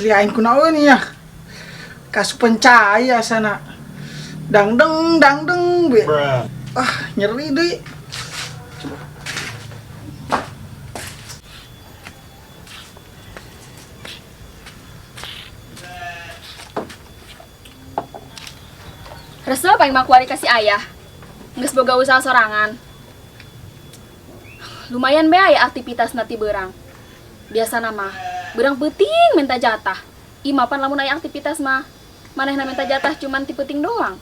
Cili aing kunaon ya? Kasupan cai asana. Dangdeng dangdeng be. Ah, nyeri deui. Coba. Resep aing mah kuari kasih ayah. Geus boga usaha sorangan. Lumayan be aya aktivitas ti beurang. Biasana mah beurang peuting minta jatah. Ih mapan lamun aya aktivitas mah manehna minta jatah cuman ti peuting doang.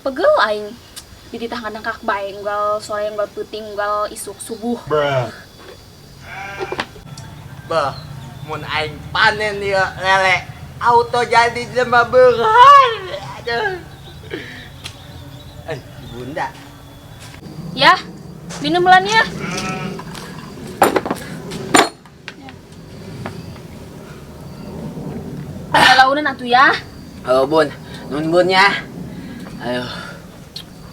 Pegel aing. Dititah ngadengkak bae unggal sore unggal peuting unggal isuk subuh. Bah, mun aing panen ieu lele auto jadi jelema beunghar. Aduh. Eh, Bunda. Ya, minum lan ya. Launan atuh ya. Halo Bun, nun Bun ya. Ayo.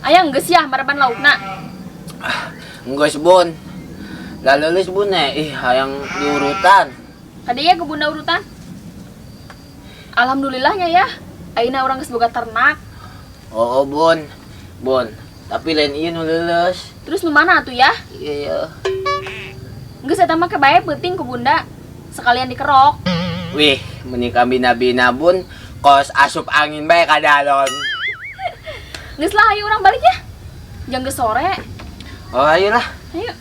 Ayang geus ya maraban laukna. Geus Bun. Lah leuleus Bun ih hayang diurutan. Kade ya ke Bunda urutan. Alhamdulillahnya ya. Ayeuna urang geus boga ternak. Oh, oh Bun. Bun, tapi lain ieu nu leuleus. Terus nu mana atuh ya? Iya. Geus eta mah bae peuting ku Bunda. Sekalian dikerok. Wih, meni kabina-bina Bun, kos asup angin bae ka dalon. Geus lah ayo urang balik ya. Jang geus sore. Oh, ayolah. Ayo.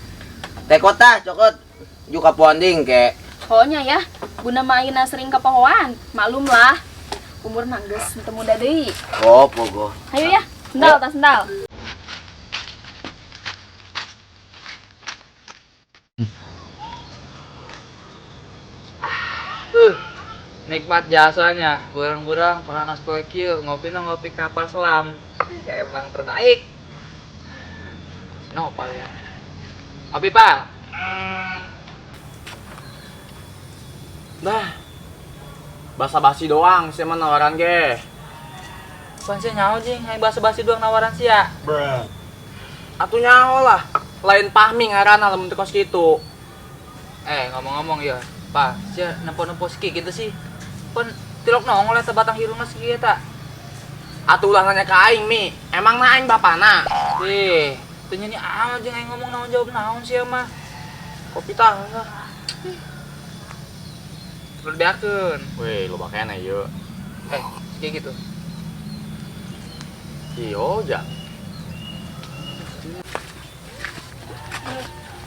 Teh kota, cokot. Juga ponding ke. Pokoknya ya, Bunda mah ayeuna sering ke pohoan. Maklum lah. Umur geus teu muda deui. Oh, pogo. Ayo ya, sendal tas sendal. Nikmat jasanya, burang-burang pernah poe kieu, ngopina ngopi kapal selam. Emang terbaik. Nopal ya. Kopi, Pak. Dah. Basa-basi doang sih mah nawaran ge. Pan sia nyaho jeung hayang basa-basi doang nawaran sia. Atuh nyaho lah. Lain pahmi ngaranna lamun teu kos kitu. Ngomong-ngomong ya, Pak, sia nempo-nempo siki gitu sih. Pan tilok nongol eta batang hirungna siki eta. Atuh ulah nanya ka aing mi. Emang na aing bapana? Ih, teu nyanyi amat jeung aing ngomong naon jawab naon sia mah. Kopi tah. Perlu diakeun. Weh, loba keneh ieu. Kayak gitu. Iyo, ja.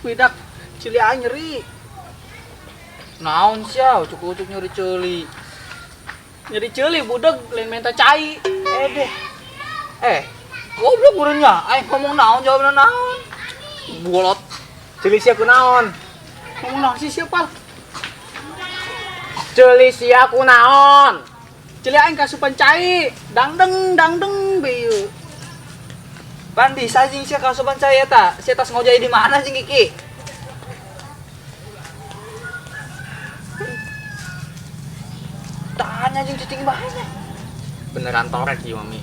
Widak, cili aing nyeri. Naon sia, ucuk-ucuk nyeri ceuli. Nyeri ceuli budeg lain minta cai. Deh. Goblok urangnya. Aing ngomong naon jawabna naon. Bolot. Ceuli sia kunaon? Ngomong naon sih sia, Pal? Ceuli sia kunaon? Ceuli aing kasupan cai. Dangdeng dangdeng be ieu. Pan bisa jeung sia kasupan cai eta. Sia tas ngojay di mana jeung Kiki? Tanya jeung cicing banyak. Beneran torek ieu mami.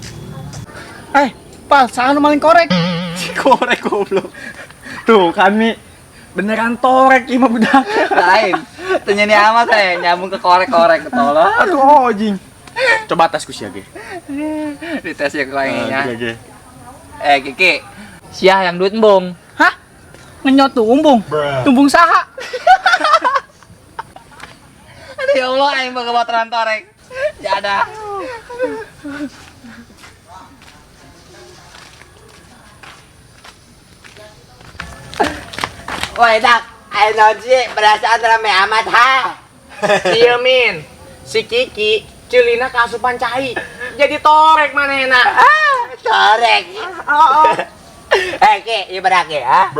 Pal, saha nu maling korek? Si korek goblok. Tuh kan Mi, beneran torek ieu mah budak. Lain. Teu nyeuni amat nyambung ke korek-korek tolong. Aduh anjing. Coba tes ku sia ge. Dites ya ku aing nya. Ge. Kiki, sia yang duit embung. Hah? Ngenyot tuh umbung. Tumbung saha? Aduh ya Allah aing boga baturan torek. Jadah. Woi, dak, ayo naon sih perasaan rame amat ha. Iya Min, si Kiki ceulina kaasupan cai. Jadi torek manehna. Ah, torek. Oh. Ki, ieu berak ya.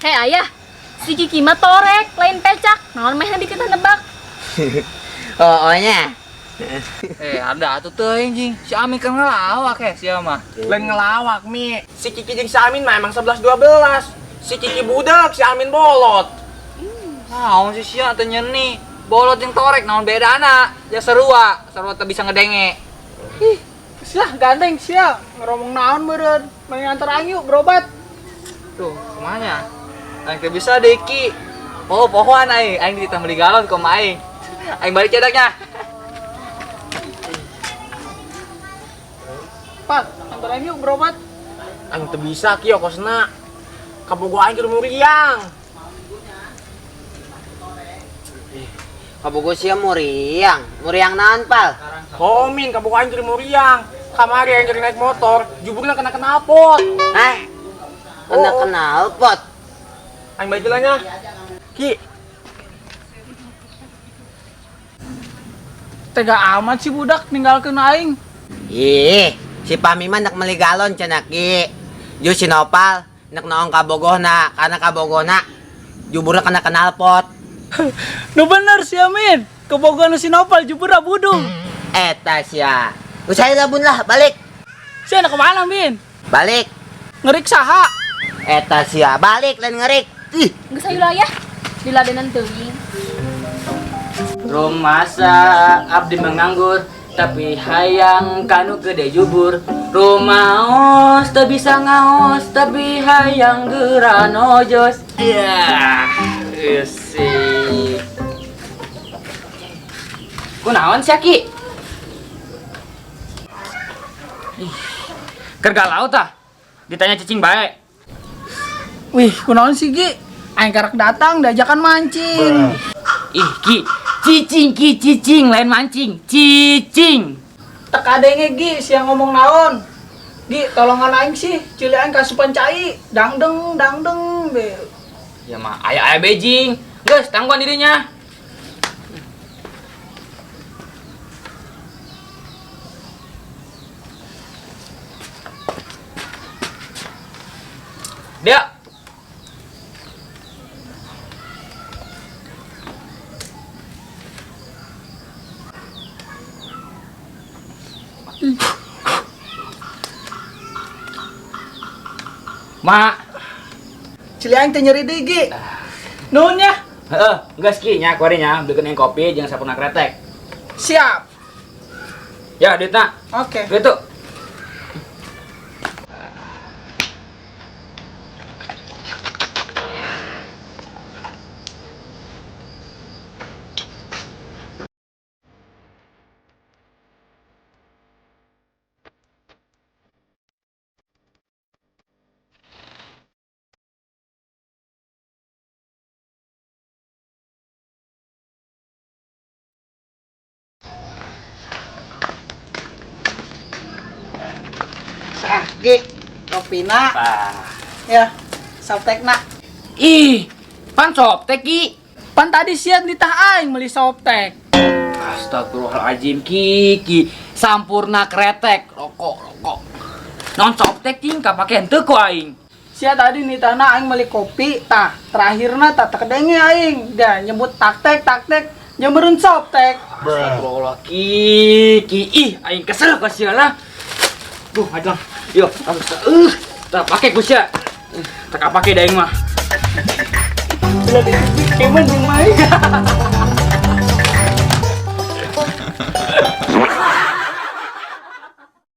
Hei ayah, si Kiki mah torek, lain pecak. Naon meh dikit nebak. Oh, nya. Ada atuh teuing jeung si Amin kan ngelawak ya sia mah. Lain ngelawak Mi. Si Kiki jeung si Amin mah emang 11 12. Si Kiki budak, si Amin bolot. Naon sih sia teu nyeni. Bolot jeung torek naon bedana? Ya sarua, sarua teu bisa ngedenge. Ih, sia gandeng sia, ngeromong naon meureun. Mending antar aing yuk berobat. Tuh, kumanya? Aing teu bisa deh Ki. Oh, pohoan aing, aing ditambah di galon kumaha aing. Aing balik cedaknya. Pak, antar aing yuk berobat. Aing teu bisa kieu kosna. Kabogoh aing keur muriang. Kabogoh sia muriang. Muriang naon, Pal? Oh, Min, kabogoh aing keur muriang. Kamari aing keur naik motor, juburna kena knalpot. Hah? Kena knalpot. Aing balik lah nya. Ki. Tega amat sih budak ninggalkeun aing. Ih, si Pami mah nak meuli galon cenah Ki. Ju si Nopal nak noong kabogohna, karena kabogohna juburna kena knalpot. Nu bener sih Amin. Kabogohna si Nopal juburna budung. Eta sia. Usai lah bun lah, balik. Sia nak kemana, Min? Balik. Ngerik saha? Eta sia, balik lain ngerik. Ih, Geus hayu lah ya. Diladenan teuing. Rumasa abdi menganggur tapi hayang kanu gede jubur. Rumaos teu bisa ngaos tapi hayang geura nojos. Iya, eusi. Kunaon sia Ki? Ih, keur galau tah? Ditanya cicing bae. Wih, kunaon sih Gi? Aing karak datang diajakan mancing. Ih Ki, cicing Ki, cicing lain mancing, cicing. Tek adenge Gi, siang ngomong naon. Gi, tolongan aing sih, cili aing kasupan cai. Dangdeng, dangdeng be. Ya mah aya aya bejing. Geus tangguhan dirinya. Dia. Mak, Cili aing teh nyeri deui Gi. Nuhun ya. Heeh, geus Ki nya kuari nya beukeun aing kopi jeung sapuna kretek. Siap. Ya, duitna. Oke. Duit tuh. Gi, kopina. Ya, softtekna. Ih, pan softtek Ki. Pan tadi siang ditah aing meuli softtek. Astagfirullahaladzim Ki, Ki. Sampurna kretek, rokok, rokok. Non softtek cing kapake henteu ku aing. Sia tadi nitahna aing meuli kopi, tah terakhirna tah teu kedenge aing. Da nyebut taktek taktek, nyemeureun softtek. Astagfirullah Ki, Ki. Ih, aing kesel ka sia lah. Duh, aduh. Yo, tak pake ku sia. Tak pake da aing mah. Bila di kemen jeung mah.